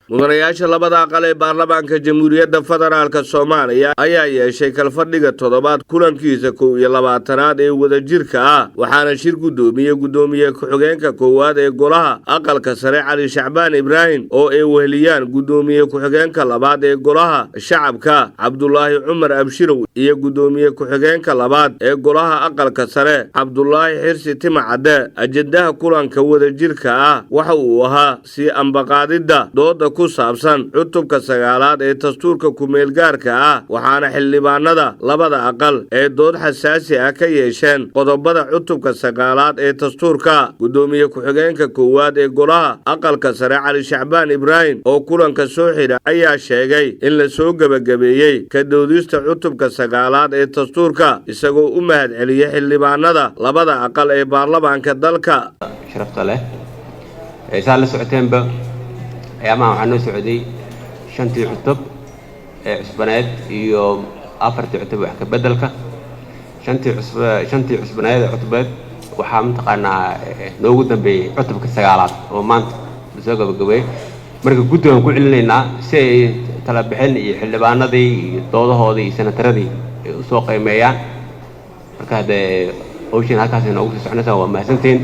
Mudanayaasha labada aqal ee baarlamaanka Jamhuuriyadda Federaalka Soomaaliya ayaa yeeshay kalfadhiga toddobaad kulankiisa 21aad ee wadajirka ah, waxaana shir guddoomiyey guddoomiye ku-xigeenka koowaad ee golaha aqalka sare, Cali Shacbaan Ibraahim, oo ay weheliyaan guddoomiye ku-xigeenka labaad ee golaha shacabka, Cabdulaahi Cumar Abshirow, iyo guddoomiye ku-xigeenka labaad ee golaha aqalka sare, Cabdulaahi Xirsi Timacadde. Ajendaha kulanka wadajirka ah waxa uu ahaa sii ambaqaadidda dooda ku saabsan cutubka sagaalaad ee dastuurka ku-meelgaarka ah, waxaana xildhibaanada labada aqal ee dood xasaasi ah ka yeesheen qodobada cutubka sagaalaad ee dastuurka. Guddoomiye ku-xigeenka koowaad ee golaha aqalka sare, Cali Shacbaan Ibraahim, oo kulanka soo xidha ayaa sheegay in la soo gebagabeeyey ka doodista cutubka sagaalaad ee dastuurka, isagoo u mahad celiyey xildhibaanada labada aqal ee baarlamaanka dalka. Sharafta leh, saa la socoteenba, ayaamaha waxaa noo socday shantii cutub ee cusbaneed iyo afartii cutub wax ka beddelka. Shantii cusbaneed ee cutubeed waxaa mataqaanaa noogu dambeeyey cutubka sagaalaad oo maanta la soo gabagabeeyey. Marka guddigaan ku celinaynaa si ay tala bixin iyo xildhibaanadii iyo doodahoodii iyo senataradii ay usoo qiimeeyaan. Marka haddee hawshiin halkaasay noogu sii soconaysaa. Waa mahadsantihiin.